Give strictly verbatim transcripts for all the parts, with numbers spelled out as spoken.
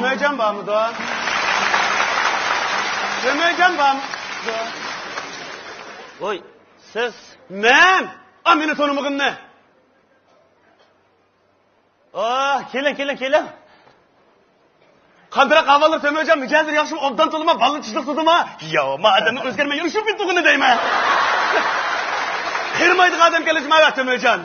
تۆمۈرجان بارمىدۇ؟ تۆمۈرجان بارمىدۇ؟ ۋوي، سىز؟ مەن؟ ئا، مېنى تونۇمىغىننى. ئا، كېلىڭ، كېلىڭ، كېلىڭ. قانداق ئەھۋاللار تۆمۈرجان؟ مىجەزلىرى ياخشىمۇ؟ ئوبدان تولىما؟ بالىلار چىشلىق تۇردىما؟ ياۋ، ما ئادەمنىڭ ئۆزگەرمەي يۈرۈشى بىتتىغىنى دەيمەن. قېرىمايدىغان ئادەم كەلدى جۇما تۆمۈرجان.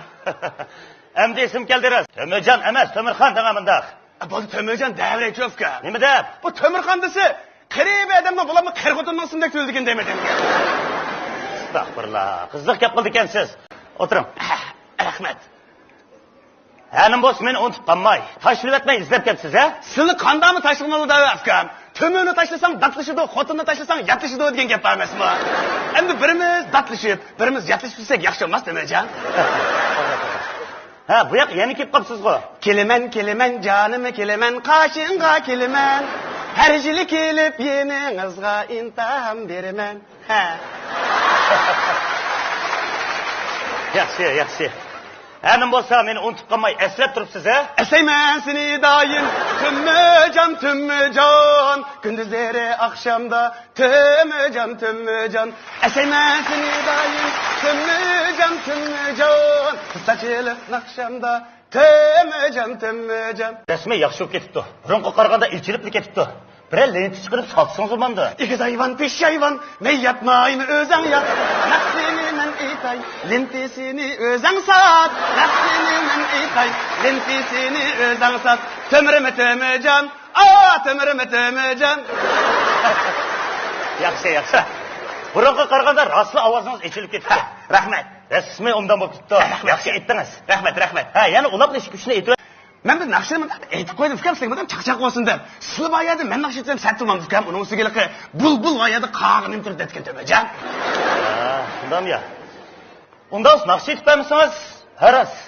ئەمدى ئېسىم كەلدى راست. تۆمۈرجان ئەمەس، تۆمۈرخان دەڭە مۇنداق. بولدى، تۆمۈرجان دەۋېرەيچۇ ئۇكا. نېمە دەپ؟ بۇ تۆمۈرخان دېسە، قېرى بىر ئادەمنىڭ، بولۇپمۇ قېرى خوتۇننىڭ ئىسمىدەك تۇيۇلىدىكەن دەيمەن. ئەستەغپۇرۇللا، قىزىق گەپ قىلىدىكەنسىز. ئولتۇرۇڭ. رەھمەت. ھە، نېمە بولسا مېنى ئۇنتۇپ قالماي، تاشلىۋەتمەي ئىزدەپ كەپسىز، ھە؟ سىلنى قانداقمۇ تاشلىغىنىڭىز دەۋە ئۇكام. تۆمۈرنى تاشلىساڭ داتلىشىدۇ، خوتۇننى تاشلىساڭ ياتلىشىدۇ دېگەن گەپ بار ئەمەسمۇ؟ ئەمدى بىرىمىز داتلىشىپ، بىرىمىز ياتلىشىپ يۈرسەك ياخشى بولماس تۆمۈرجان؟ ھە، بۇ ياققا يەنە كېلىپ قاپسىزغۇ. كېلىمەن، كېلىمەن، جانىم، كېلىمەن، قېشىڭغا كېلىمەن. ھەر يىلى كېلىپ يېنىڭىزغا ئىمتىھان بېرىمەن. ھە. ياخشى، ياخشى. ھە، نېمە بولسا مېنى ئۇنتۇپ قالماي ئەسلەپ تۇرۇپسىز، ھە؟ ئەسلەيمەن سېنى دائىم، تۆمۈرجان، تۆمۈرجان. كۈندۈزلىرى ئاخشامدا تۆمۈرجان، تۆمۈرجان. ئەسلەيمەن سېنى دائىم، تۆمۈرجان، تۆمۈرجان. ساچىلىق ناخشامدا تۆمۈرجان، تۆمۈرجان. رەسمىي ياخشى بولۇپ كېتىپتۇ. بۇرۇنقىغا قارىغاندا ئېچىلىپلا كېتىپتۇ. بىرەر لېنتا چىقىرىپ ساتسىڭىزمۇ بولامدۇ؟ ئېگىز ھايۋان، پىش ھايۋان، مەن ياتمايمەن ئۆزۈڭ يات. نەق سېنى مەن ئېيتاي، لېنتىسىنى ئۆزۈڭ سات. نەق سېنى مەن ئېيتاي، لېنتىسىنى ئۆزۈڭ سات. تۆمۈرمۇ تۆمۈرجان، ئا، تۆمۈرمۇ تۆمۈرجان. ياخشى، ياخشى. بۇرۇنقىغا قارىغاندا راستلا ئاۋازىڭىز ئېچىلىپ كېتىپتۇ. ھە، رەھمەت. رەسمىي ئوبدان بولۇپ كېتىپتۇ. رەھمەت. ياخشى ئېيتتىڭىز. رەھمەت، رەھمەت. ھە، يەنە ئۇلاپ ئېشىپ كۈچنى ئېيتىۋەر. مەن بىر ناخشىنى مۇنداق ئېيتىپ قويدۇم ئۇكام، سىلەرگە مۇنداق چاقچاق بولسۇن دەپ. سىلى بار يەردە مەن ناخشا ئېيتسام سەت تۇرمامدۇ ئۇكام، ئۇنىڭ ئۈستىگە ھېلىقى بۇلبۇل بار يەردە قاغا نېمە تۇرۇپ دەتكەن تۆمۈرجان. ھە، شۇنداقمۇ يا؟ ئۇنداق بولسا ناخشا ئېيتىپ بەرمىسىڭىز، ھە راست.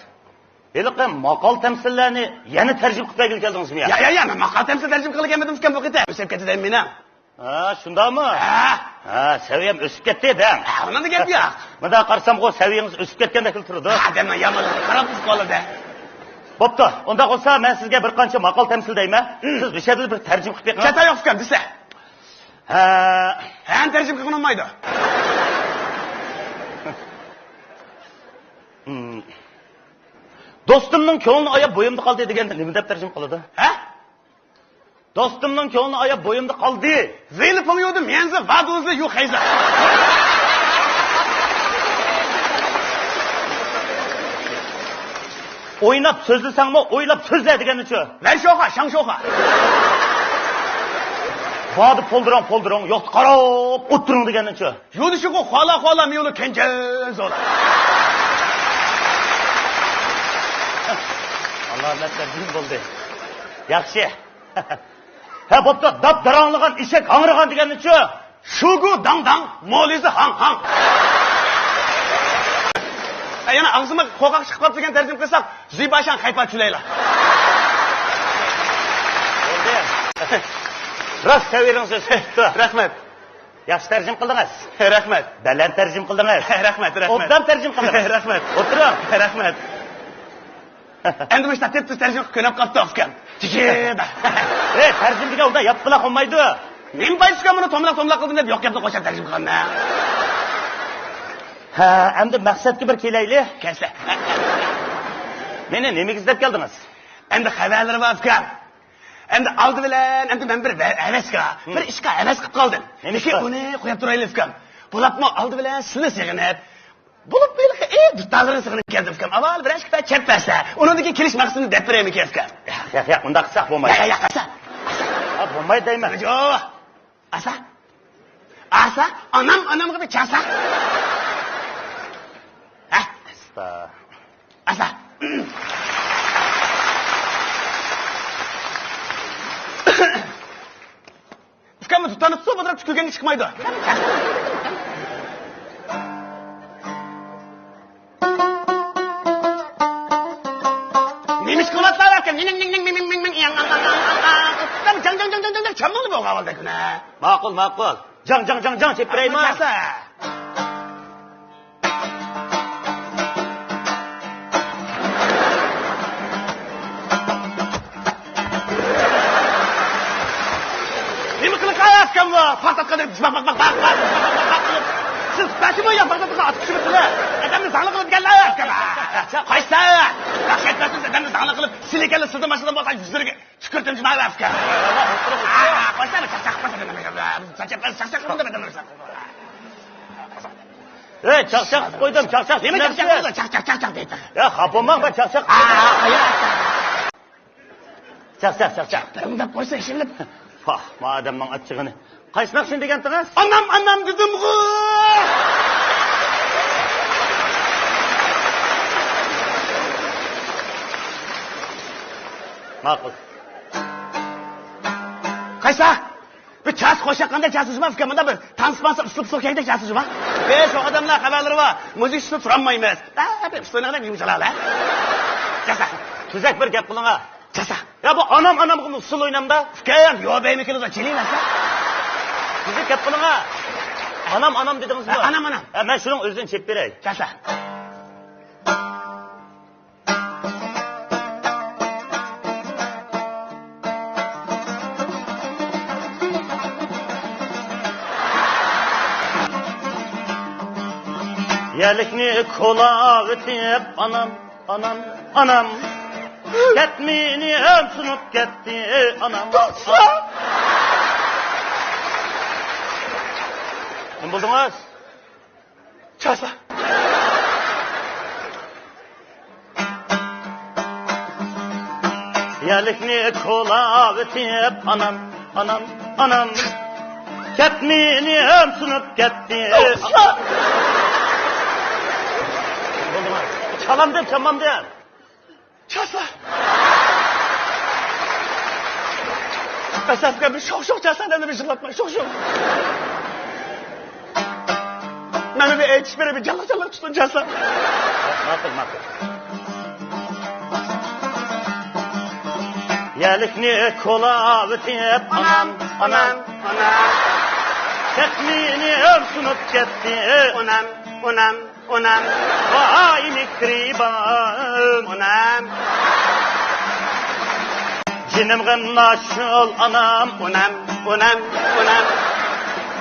ھېلىقى ماقال تەمسىللەرنى يەنە تەرجىمە قىلىپ بەرگىلى كەلدىڭىزمۇ يا؟ يا، يا، يا، مەن ماقال تەمسىل تەرجىمە قىلغىلى كەلمىدىم ئۇكام بۇ قېتىم. ئۆسۈپ كەتتى دەيمەن مېنىڭ. ھە، شۇنداقمۇ؟ ھە. ھە، سەۋىيەم ئۆسۈپ كەتتى دەڭ. ھە، ئۇنىڭدا گەپ يوق. مۇنداق قارىسامغۇ سەۋىيىڭىز ئۆسۈپ كەتكەندەك تۇرىدۇ. ئادەمنىڭ يامانلىقىغا قاراپ ئۆسۈپ قالىدۇ. بوپتۇ، ئۇنداق بولسا مەن سىزگە بىر قانچە ماقال تەمسىل دەيمەن. سىز مۇشۇ يەردىلا بىر تەرجىمە قىلىپ بېقىڭ. چاتاق يوق ئۇكام، دېسە. ھە. ھەنى تەرجىمە قىلغىلى بولمايدۇ. دوستۇمنىڭ كۆڭلىنى ئاياپ بويۇمدا قالدى دېگەندە نېمە دەپ تەرجىمە قىلىدۇ؟ ھە؟ دوستۇمنىڭ كۆڭلىنى ئاياپ بويۇمدا قالدى. 为了朋友的面子，我肚子有孩子。 ئويناپ سۆزلىسەڭمۇ ئويلاپ سۆزلە دېگەننىچۇ؟ 玩笑话، 上笑话. باردا پولدۇرۇڭ، پولدۇرۇڭ، يوقتا قاراپ ئولتۇرۇڭ دېگەننىچۇ؟ 有的时候哗啦哗啦，没有了看见走了。 ئاللا نەسىھەت بولدى. ياخشى. ھە، بوپتۇ، داپ داراڭلىغان ئېشەك ھاڭرىغان دېگەننىچۇ؟ 树骨当当，毛里子行行. ئە، يەنە ئاغزىمغا قوقاق چىقىپ قاپتۇ دېگەن تەرجىمە قىلساق، زىباشاڭ خەيپا چۈلەيلا. بولدى. راست تەۋرىڭىز ئۆسۈپ كېتىپتۇ. رەھمەت. ياخشى تەرجىمە قىلدىڭىز. رەھمەت. بەلەن تەرجىمە قىلدىڭىز. رەھمەت، رەھمەت. ئوبدان تەرجىمە قىلدىڭىز. رەھمەت. ئولتۇرۇڭ. رەھمەت. ئەمدى مۇشۇنداق تېپتىز تەرجىمە قىلىپ كۆنۈپ قاپتۇ ئۇكام. جىجىدا. ئەي، تەرجىمە دېگەن ئۇنداق ياپقىلاق بولمايدۇ. نېمە پايدىسى ئۇكام، بۇنى توملاق توملاق قىلدىم دەپ يوق گەپنى قوشاپ تەرجىمە قىلغاندا. ھە، ئەمدى مەقسەتكە بىر كېلەيلى. كەلسە. مېنى نېمىگە ئىزدەپ كەلدىڭىز؟ ئەمدى خەۋەرلىرى بار ئۇكام. ئەمدى ئالدى بىلەن، ئەمدى مەن بىر ۋە-، ھەۋەسكە، بىر ئىشقا ھەۋەس قىلىپ قالدىم. نېمە ئىش؟ لېكىن ئۇنى قويۇپ تۇرايلى ئۇكام. بولۇپمۇ ئالدى بىلەن سىلىنى سېغىنىپ، بولۇپمۇ ھېلىقى، ئى، دۇتارلىرىنى سېغىنىپ كەلدىم ئۇكام. ئاۋۋال بىرەر ئىككى پەيت چەت بەرسە، ئۇنىڭدىن كېيىن كېلىش مەقسىتىنى دەپ بېرەيمىكىن ئۇكام؟ ياق، ياق، ياق، ئۇنداق قىلساق بولمايدۇ. ياق، ياق، قىلسا. ھە، بولمايدۇ دەيمەن. يوق. ئاسا. ئاسا، ئانام، ئانامغا بىر چاسا. ھە؟ ئاستا. ئاسا. ئۇكامنى تۇتانى تۇتۇپ ئولتۇرۇپ تۈكۈرگەندە چىقمايدۇ. نېمە ئىش قىلىۋاتساڭ ئاكا؟ مىڭ، مىڭ، مىڭ، مىڭ، مىڭ، مىڭ، مىڭ، ئىڭ، ئىڭ، ئىڭ، ئىڭ، ئىڭ. جاڭ، جاڭ، جاڭ، جاڭ، جاڭ، جاڭ، چاممىڭنى بولغان ئالدى كۈنە. ماقۇل، ماقۇل. جاڭ، جاڭ، جاڭ، جاڭ، چېپىپ بېرەيمۇ؟ كەلسە. پارتلاتقان دەپ باق، باق، باق قىلىپ. سىز بەشىمۇ يا پارتلاتقان ئاتۇپ چۈشۈرۈپسىلەر. ئادەمنى زاڭلىق قىلىدىكەنلەر. قايسا؟ ۋەھشەت بەرسىز ئادەمنى زاڭلىق قىلىپ، سىلىكەنلەر سىزدىن باشلىدىم بولسا يۈزلىرىگە تۈكۈرتۈم جۇناۋەركە. قايسا؟ چاقچاق، چاقچاق قىلىپ قويدۇم، چاقچاق. نېمە چاقچاق، چاقچاق، چاقچاق دەيدۇ. يا، خاپا بولماڭ، بە چاقچاق. چاقچاق، چاقچاق. بىر مۇنداق قويسا ئىشلىنىپ. پاھ، ما ئادەمنىڭ ئاچچىقىنى. قايسى ناخشىنى دېگەنتىڭىز؟ ئانام، ئانام دېدىمغۇ! ماقۇل. قايسا؟ بىر چاس قوشاق قانداق چاسىشى بار ئۇكام؟ مۇنداق بىر تانسىماسا ئۇسلۇب سوكەكدەك چاسىشى بار. بەش ئادەملەر خەۋەرلىرى بار. مۇزىكىسىنى تۇرالمايمىز. بىر ئۇسلۇب ئوينىغاندا يۇمشىلالا. چاسا. تۈزەك بىر گەپ قىلىڭا. چاسا. يا بۇ ئانام ئانامغا ئۇسسۇل ئوينامدا؟ ئۇكام، يو بەيمىكىنىزغا چېلىۋەرسە. سىزنى كەپ قىلىڭا. ئانام ئانام دېدىڭىزمۇ؟ ئانام ئانام. ھە، مەن شۇنىڭ ئۆزىنى چېلىپ بېرەي. چاسا. يەرلىكنى كولاۋېتىپ ئانام. ئانام، ئانام، كەتمىنى ھەم سۇنۇپ كەتتى، ئانام. توسا! نېمە بولدىڭىز؟ چاسا. يەرلىكنى كولاۋېتىپ، ئانام، ئانام، ئانام، كەتمىنى ھەم سۇنۇپ كەتتى. توسا! نېمە بولدىڭىز؟ چالامدىم، چالمامدىم. چاسا! قەسەمگە بىر شوق-شوق چاسا، ئادەمنى بىر يىغلاتماي، شوق-شوق. مانا بىر ئېيتىش بېرىپ، بىر جانلىق-جانلىق تۇتۇن چاسا. ماقۇل، ماقۇل. يەرلىكنى كولاۋېتىپ، ئانام، ئانام، ئانام. كەتمىنى ھەم سۇنۇپ كەتتى. ئانام، ئانام. ئانام. ۋاي مېھرىبان. ئانام. جېنىم غەمناش ئول ئانام. ئانام، ئانام، ئانام.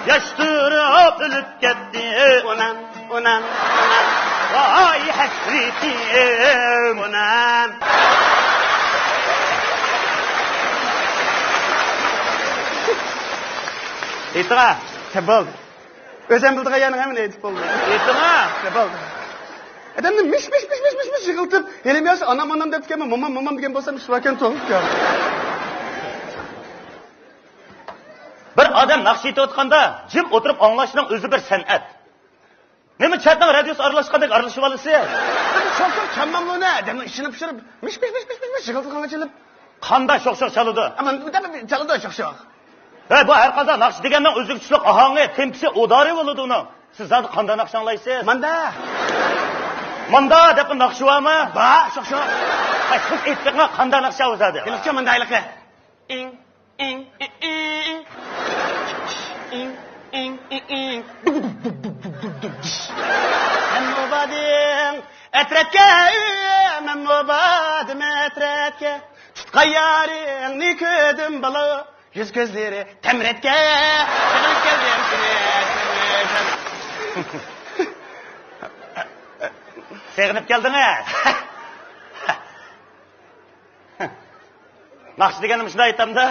ياش تۇرۇپ ئۆلۈپ كەتتى. ئانام، ئانام، ئانام. ۋاي ھەسرىتىم. ئانام. ئېيتىڭا. بولدى. ئۆزۈم بىلىدىغان يەرنىڭ ھەممىنى ئېيتىپ بولدۇم. ئېيتىڭا! بولدى. ئادەمنى مىش، مىش، مىش، مىش، مىش، مىش يىغلىتىپ، ھېلىمۇ ياخشى ئانام، ئانام دەپتىكەنمەن، مومام، مومام دېگەن بولسام، ئىشلىۋەتكەن توغرىكەن. بىر ئادەم ناخشا ئېيتىۋاتقاندا جىم ئولتۇرۇپ ئاڭلاشنىڭ ئۆزى بىر سەنئەت. نېمە چەتنىڭ رادىيوسى ئارىلاشقاندەك ئارىلىشىۋالىسىز؟ بىر چوڭ-چوڭ چامماملۇنى ئادەمنىڭ ئىچىنى پۇشۇرۇپ، مىش، مىش، مىش، مىش، مىش يىغلىتىدىغانغا چېلىپ. قانداق شوخ-شوخ چالىدۇ؟ ئامان، بىر دەم چالىدۇ شوخ-شوخ. ھە، بۇ ھەر قانداق ناخشا دېگەننىڭ ئۆزىگە تۇشلۇق ئاھاڭى، تېمپىسى، ئۇدارى بولىدۇ ئۇنىڭ. سىز زادى قانداق ناخشا ئاڭلايسىز؟ ماندا. ماندا دەپ ناخشا بارمۇ؟ بار، شوخ-شوخ. ھەي، سىز ئېيتىپ بېقىڭ، قانداق ناخشا ئۇ زادى؟ ھېلىقىچە ماندا ھېلىقى. ئىڭ، ئىڭ، ئىڭ، ئىڭ. ئىڭ، ئىڭ، ئىڭ، ئىڭ. مەنمۇ باردىم ئەترەتكە، مەنمۇ باردىم ئەترەتكە. تۇتقان يارىڭنى كۆردۈم بالا، يۈز كۆزلىرى تەمرەتكە. سېغىنىپ كەلدىم سېنى. سېغىنىپ كەلدىڭىز؟ ناخشا دېگەننى مۇشۇنداق ئېيتامدا.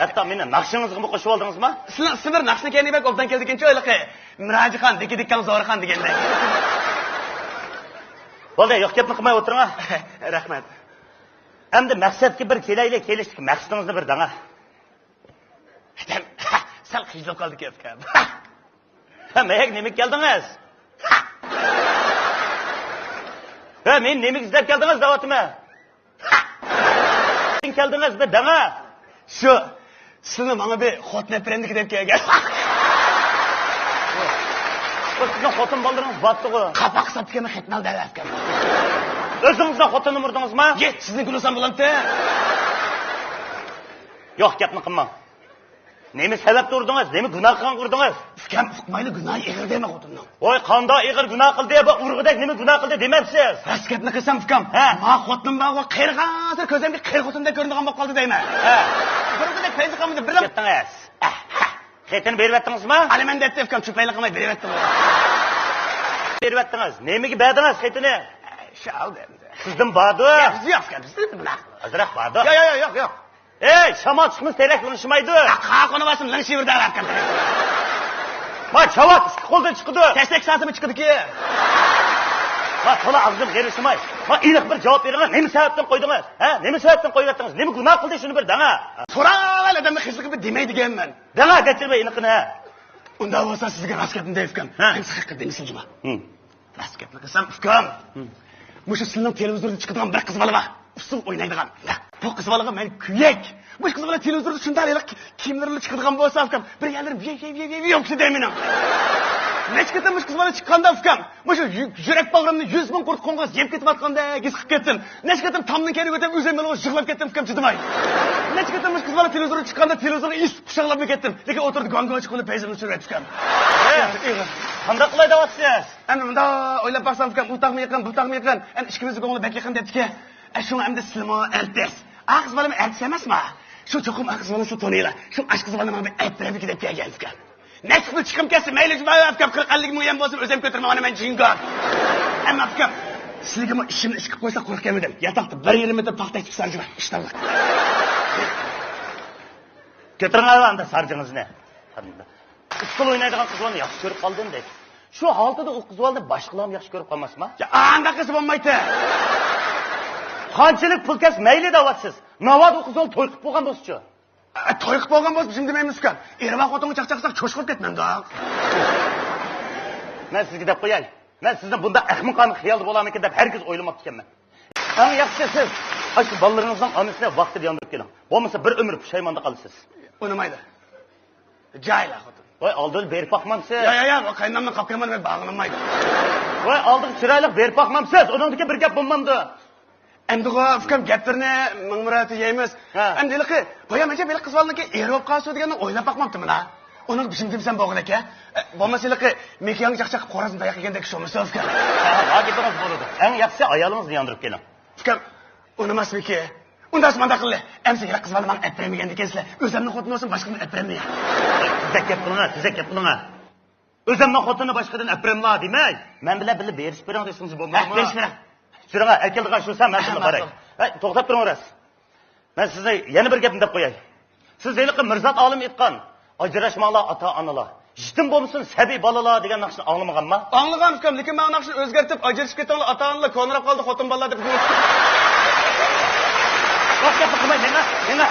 ھەتتا مېنى ناخشىڭىزغىمۇ قوشۇۋالدىڭىزما؟ سىلەر، سىلەر ناخشىنى كەينى بەك ئوبدان كەلدىكەنچۇ، ھېلىقى مىراجىخان، دىكى دىككاڭ زورىخان دېگەندەك. بولدى، يوق گەپنى قىلماي ئولتۇرۇڭ. رەھمەت. ئەمدى مەقسەتكە بىر كېلەيلى، كېلىشتىكى مەقسىتىڭىزنى بىر دەڭە. سەل قىينىلىپ قالدىكەن ئۇكام. ھە، مەيەگە نېمىگە كەلدىڭىز؟ ھە، مېنى نېمىگە ئىزدەپ كەلدىڭىز دەۋاتىمەن. كەلدىڭىز بىر دەڭە. شۇ، سىلىنى ماڭا بىر خوتۇن ئەپىرەمدىكى دەپ كەلگەن. بۇ سىزنىڭ خوتۇن بالىلىرىڭىز بارتتىغۇ. قاپاق ساپتىكەن خېتىنى ئال دەۋەتكەن. ئۆزىڭىزنىڭ خوتۇنىنى ئۇردىڭىزما؟ يېت، سىزنىڭكىنى ئۇرسام بولامتى؟ يوق، گەپنى قىلماڭ. نېمە سەۋەبتىن ئۇردىڭىز؟ نېمە گۇناھ قىلغانغا ئۇردىڭىز؟ ئۇكام، ئۇقمايلا، گۇناھى ئېغىر دەيمەن خوتۇننىڭ. ۋاي، قانداق ئېغىر گۇناھ قىلدى؟ بۇ ئۇرغۇدەك نېمە گۇناھ قىلدى دېمەپسىز؟ راست گەپنى قىلسام ئۇكام، ھە. ما خوتۇنۇم بارغۇ، قېرىغانسېرى كۆزۈمگە قېرى خوتۇندەك كۆرۈنىدىغان بولۇپ قالدى دەيمەن. ھە. بۇرۇنقىدەك پەيزى قالمىدى، بىردەم. كەتتىڭىز. ئەھ، ھە. خېتىنى بېرىۋەتتىڭىزمۇ؟ ئالىمەن دەپتۇ ئۇكام، چۈپەيلىق قىلماي بېرىۋەتتىم. بېرىۋەتتىڭىز. نېمىگە بەردىڭىز خېتىنى؟ شۇ ئالدى ئەمدى. سىزدىن باردۇ. ياق، بىزدە يوق ئۇكام، بىزدە نېمە؟ ئازراق باردۇ. ياق، ياق، ياق، ياق. ئەي، شامال چىقمىسا تېرەك لىڭشىمايدۇ. قاغا قونۇۋالسىمۇ لىڭشىيۋېرىدۇ ئۇكام. ما چاۋاك ئىككى قولدىن چىقىدۇ. تەسلەك سالسىمۇ چىقىدىكى. ما تولا ئاغزىم غېرىشماي. ما ئېنىق بىر جاۋاب بېرىڭە، نېمە سەۋەبتىن قويدىڭىز؟ ھە؟ نېمە سەۋەبتىن قويۇۋەتتىڭىز؟ نېمە گۇناھ قىلدى شۇنى بىر دەڭە. سوراۋال ئادەمنىڭ خىزلىقى بىر دېمەيدىكەنمەن. دەڭە، دەچۈرمەي ئېنىقىنى، ھە؟ ئۇنداق بولسا سىزگە راست گەپنى دەي ئۇكام. ھە. مەن سىز ھەققىدە دېمىسىم جۇما. ھىم. راست گەپنى قىلسام ئۇكام. ھىم. مۇشۇ سىلىنىڭ تېلېۋىزوردا چىقىدىغان بىر قىز بالا بار. ئۇسسۇل ئوينايدىغان. بۇ قىز بالىغا مەن كۆيەك. مۇشۇ قىز بالا تېلېۋىزوردا شۇنداق ھېلىقى كىيىملىرىلا چىقىدىغان بولسا ئۇكام، بىر يەرلىرىم ۋىي ۋىي ۋىي ۋىي ۋىي دەي مېنىڭ. نەچچە قېتىم مۇشۇ قىز بالا چىققاندا ئۇكام، مۇشۇ يۈ-، يۈرەك باغرىمنى يۈز مىڭ قۇرت قوڭغۇراق يەپ كېتىۋاتقاندەك ھېس قىلىپ كەتتىم. نەچچە قېتىم تامنىڭ كەينىگە ئۆتۈپ ئۆزۈم يالغۇز يىغلاپ كەتتىم ئۇكام، چىدىماي. نەچچە قېتىم مۇشۇ قىز بالا تېلېۋىزورغا چىققاندا تېلېۋىزورغا ئېسىپ قۇچاقلاپمۇ كەتتىم. لېكىن ئوتتۇرىدا گاڭگاڭ چىقىپ بەيزىمنى چۈشۈرۈۋەتتى ئۇكام. ئېغىر. قانداق قىلاي دەۋاتىسىز؟ ئەمدى مۇنداق ئويلاپ باقسام ئۇكام، ئۇ تاغمۇ يېقىن، بۇ تاغمۇ يېقىن. ئەمدى ئىككىمىزنىڭ كۆڭلى بەك يېقىن دەپتىكەن. ئە، شۇڭا ئەمدى سىلىمۇ ئارتىس. ئا قىز بالىمۇ ئارتىس ئەمەسمۇ؟ شۇ چوقۇم ئا قىز بالىسىنى تونۇيلا. شۇ ئاشقىز بالىنى ماڭا بىر ئەپ بېرەمدىكىن دەپ كەلگەن ئۇكام. نەچچە خىل چىقىم كەتسە مەيلى، جۇما ئەپ كەپ قىرىق ئەللىك مىڭ يۈەن بولسا ئۆزۈم كۆتۈرىمەن، مانا مەن جىڭگا. ئەمما ئۇكام، سىلىگىمۇ ئىشىمنى ئىش قىلىپ قويسا قۇرۇق كەلمىدىم. ياتاقتا بىر يېرىم مېتىر پاختا ئىچىپ سارجىما، ئىشتانلىق. كۆتۈرۈڭ ئەۋە ئاندا سارجىڭىزنى. ئۇسسۇل ئوينايدىغان قىز بالىنى ياخشى كۆرۈپ قالدىم دەيدۇ. شۇ ھالىتىدە ئۇ قىز بالىنى باشقىلارمۇ ياخشى كۆرۈپ قالماسمۇ؟ يا، ئانداق قىلسا بولمايتتى. قانچىلىك پۇل كەتسە مەيلى دەۋاتىسىز. ناۋادا ئۇ قىز بالا توي قىلىپ بولغان بولسىچۇ؟ ئە، توي قىلىپ بولغان بولسا جىم دېمەيمىز ئۇكام. ئېرى بار خوتۇنغا چاقچاقساق چوش قىلىپ كەتمەمدۇ؟ مەن سىزگە دەپ قوياي. مەن سىزنىڭ بۇنداق ئەخمىقانە خىيالدا بولارمىكىن دەپ ھەرگىز ئويلىماپتىكەنمەن. ئەڭ ياخشىسى سىز ئاشۇ بالىلىرىڭىزنىڭ ئانىسىنى ۋاقتىدا ياندۇرۇپ كېلىڭ. بولمىسا بىر ئۆمۈر پۇشايماندا قالىسىز. ئۇنىمايدۇ. جاھىل خوتۇن. ۋاي، ئالدىدا بېرىپ باقمامسىز؟ يا، يا، يا، قاينامنىڭ قاپكەينىمۇ مەن باغلىنمايدۇ. ۋاي، ئالدىغا چىرايلىق بېرىپ باقمامسىز؟ ئۇنىڭدىكى بىر گەپ بولمامدۇ؟ ئەمدىغۇ ئۇكام گەپلىرىنى مىڭ مۇرات يەيمىز. ھە. ئەمدى ھېلىقى بايام ئەجەب ھېلىقى قىز بالىنىڭكى ئېرى بولۇپ قالسا دېگەننى ئويلاپ باقماپتىمەن ھە. ئۇنىڭ بىشىنى دېمىسەم بولغىدەك ھە. ئە، بولمىسا ھېلىقى مىكياڭ چاقچاق قورازنى تاياق يېگەندەك شۇمۇسى ئۇكام. ھە، ھە، گېپىڭىز بولىدۇ. ئەڭ ياخشىسى ئايالىڭىزنى ياندۇرۇپ كېلىڭ. ئۇكام، ئۇنىماسمىكى؟ ئۇنداقسا مانداق قىللى. ئەمسە ھېلىقى قىز بالىنى ماڭا ئەپ بېرەلمىگەندىكەنسىلەر. ئۆزۈمنىڭ خوتۇنى بولسۇن، باشقىدىن ئەپ بېرەلمەي. تېزەك گەپ قىلىڭا، تېزەك گەپ قىلىڭا. ئۆزۈمنىڭ خوتۇنىنى باشقىدىن ئەپ بېرەملا دېمەي. مەن بىلەن بىللە بېرىشىپ بېرىڭ دېسىڭىز بولمامدۇ؟ ھە، بېرىشىپ بېرىڭ. سۈرۈڭە، ئەكېلىدىغان شۇ سەن، مەن بىللە باراي. ھە، توختاپ تۇرۇڭ راست. مەن سىزنى يەنە بىر گەپنى دەپ قوياي. سىز ھېلىقى مىرزات ئالىم ئېيتقان، «ئاجراشماڭلار ئاتا-ئانىلار، يېتىم بولمىسۇن سەبىي بالىلار» دېگەن ناخشىنى ئاڭلىمىغانما؟ ئاڭلىغان ئۇكام، لېكىن مانا ناخشىنى ئۆزگەرتىپ، «ئاجرىشىپ كېتىڭلار ئاتا-ئانىلار، كونىراپ قالدى خوتۇن بالىلار» دەپ. راست گەپنى قىلماي، مېڭە، مېڭە.